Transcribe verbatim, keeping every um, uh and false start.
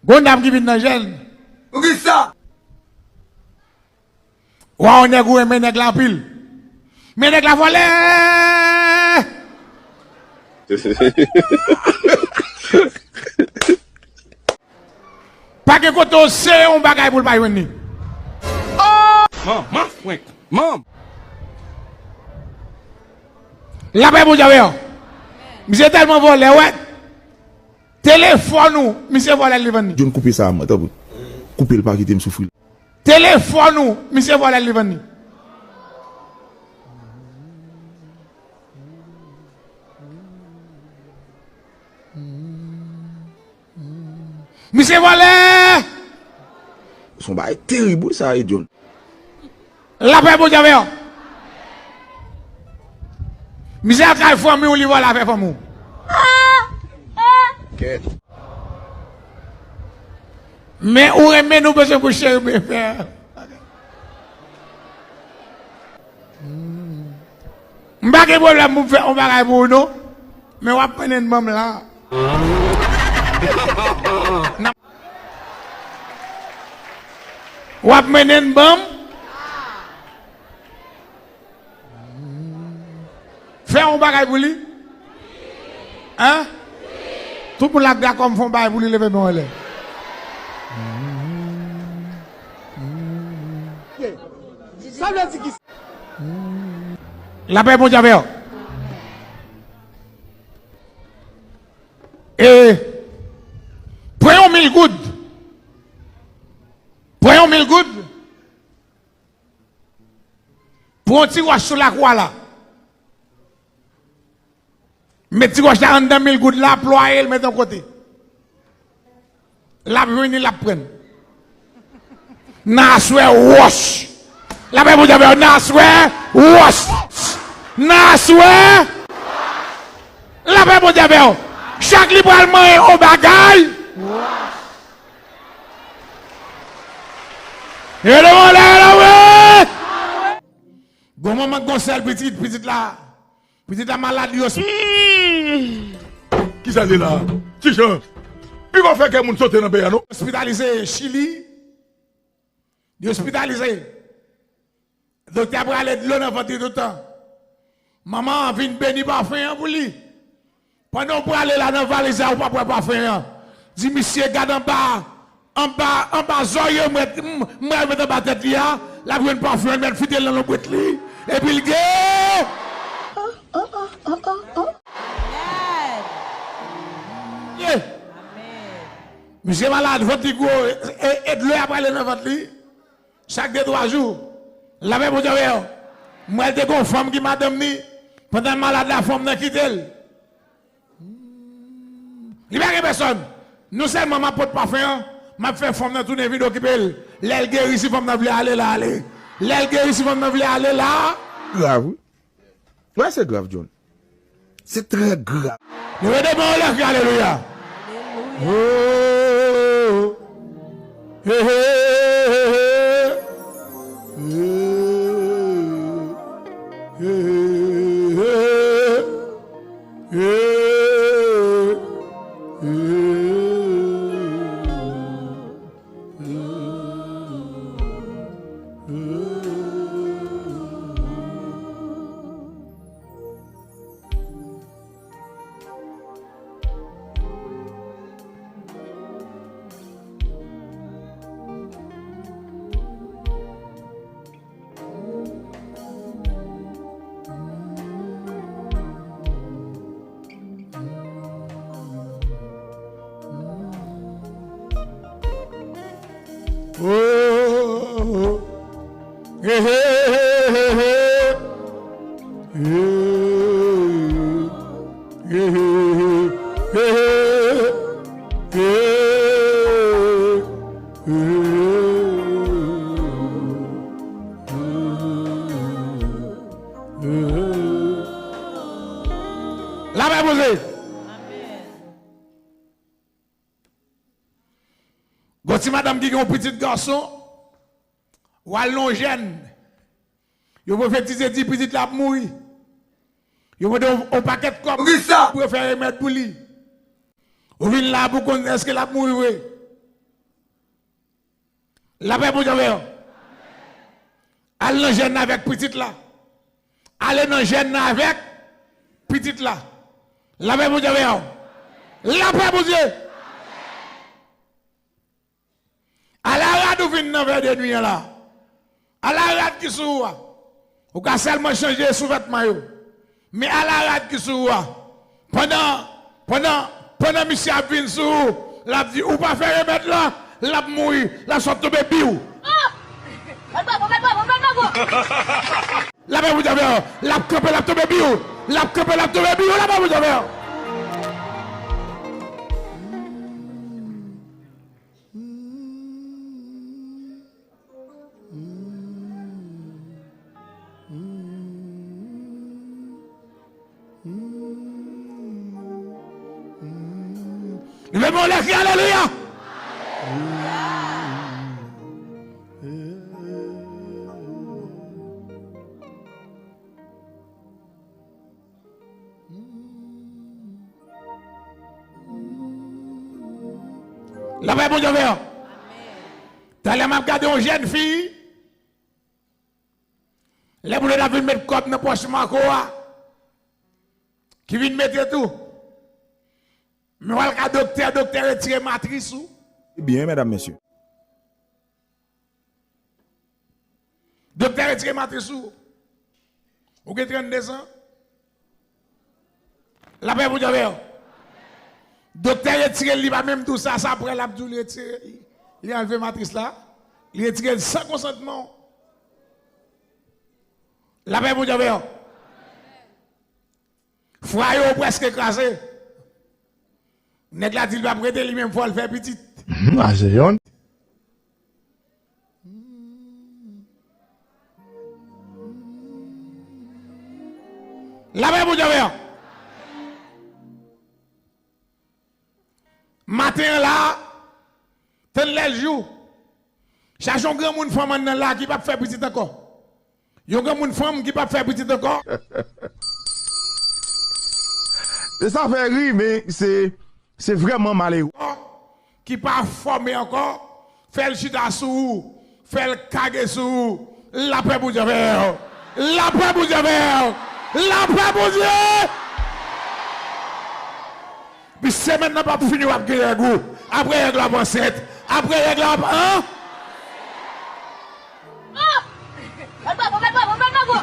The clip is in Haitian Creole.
Gon dam ki vin nan jèn. Poukisa? Wa yon nèg ou renmen nèg la anpil. Men nèg la vòlè! Pa gen kote w sere yon bagay pou l pa jwenn li. Manman frenk. Manm. Lapè Bondye avè w. Misye tèlman vòlè, wè. Telefòn ou, misye vòlè l li vann li. John, koupe sa a mwen, tanpri. Koupe l, pa kite m soufri. Telefòn ou, misye vòlè l li vann li. Misye vòlè! Se yon bagay terib, wi, sa, e John. Lapè Bondye avè w. Misye al kay fanmi w, li vòlè afè fanmi w. Kèt. Men ou renmen nou bezwen pou cheri men fè. M pa gen pwoblèm pou m fè yon bagay pou ou non. Men w ap mennen m ban m la. W ap mennen m ban m. Fè yon bagay pou li. Hein? Tout moun la dakò m fè yon bagay pou li, leve men w anlè. Sa vle di ki Lapè Bondye avè w. E pran yon mil goud. Pran yon mil goud. Pran yon ti wòch sou lakou a la. Met ti wòch la anndan mil goud la, plwaye l, met yon kote. L ap jwenn li, l ap pran. Nan aswè, wòch. Lapè Bondye avè w, nan aswè, wòch. Nan aswè, lapè Bondye avè w. Chak li pral manyen yon bagay. Rele mwen la, rele mwen. Gon manman k gon sèl pitit, pitit la. Pitit la malad, li osp- Kisa li la? Ti Jan, pi w fè kè moun sote nan peyi a non. Ospitalize Chili. Li ospitalize. Doktè a prale dlo nan vant li tout tan. Manman an vin beni pafen an pou li. Pandan w prale la nan valiz la, ou p ap wè pafen an. Di misye, gad anba, anba, anba zòrye m, m, m met anba tèt li a, l ap jwenn pafen an, l met fite l nan lonbrit li, epi l gen. Ye. Misye malad, vant li gwo, e, e, e dlo a prale nan vant li. Chak de twa jou, lapè Bondye avè w. Mwen te gon fanm ki madanm ni, pandan l malad la, fanm nan kite l. Li pa gen pèsòn. Nou sèlman m ap pot pafen an, m ap fè fanm nan tounen vin okipe l. Lè l geri, si fanm nan vle ale, l ale. Lè l geri, si fanm nan vle ale, la. Grav, wi. Wè, se grav, John. Se trè grav. Leve de men w, lè kri alelouya. Oh, he, he, he, he. Oh, hey, hey, hey, hey, hey. Lapè poze. Gon ti madanm ki gen yon pitit gason, w al nan yon jèn. Yo pwofetize di pitit la ap mouri. Yo mande w yon pakèt kòb pou yo fè remèd pou li. Ou vin la pou konn èske l ap mouri vre. Lapè Bondye avè w. Al nan jèn nan avèk pitit la. Ale nan jèn nan avèk pitit la. Lapè Bondye avè w. Lapè Bondye. Ala rad ou vin nan vè de nwi an la. Ala rad ki sou ou a. Ou ka sèlman chanje souvètman yo. Men ala rad ki sou ou a. Pandan, pandan, pandan misye ap vin sou ou, l ap di, ou pa fè remèd la, l ap mouri, l ap sot tonbe biw. Lapè Bondye avè w. L ap kanpe, l ap tonbe biw. L ap kanpe, l ap tonbe biw. Lapè Bondye avè w. Leve men w anlè, kriye alelouya. Lapè Bondye avè w. Talè m ap gade yon jèn fi. Lè moun yo t ap vin met kòb nan pòch Marco a, ki vin mete tou. Men w al ka doktè, doktè retire matris ou. Byen, medam, mesye. Doktè retire matris ou. Ou gen trannde zan. Lapè Bondye avè w. Doktè retire l, li pa menm di w sa, sa apre l ap di w li retire, li anlve matris la. Li retire l san konsantman w. Lapè Bondye avè w. Fwaye w prèske kraze. Nèg la di l p ap rete, li menm fò l fè pitit. Mhm, a se yon. Lapè Bondye avè w. Maten an la, tann lè l jou. Chache yon granmoun fanm anndan la ki p ap fè pitit ankò. Yon granmoun fanm ki p ap fè pitit ankò. E sa fè ri, men se, se vrèman malere. Ki pa fòme ankò, fè l chita sou ou, fè l kage sou ou. Lapè Bondye avè w. Lapè Bondye avè w. Lapè Bondye. Pi semèn nan p ap fini, w ap gen règ ou. Apre règ la, w ap ansent. Apre règ la, w ap, an? Mèt bravo, mèt bravo, mèt bravo.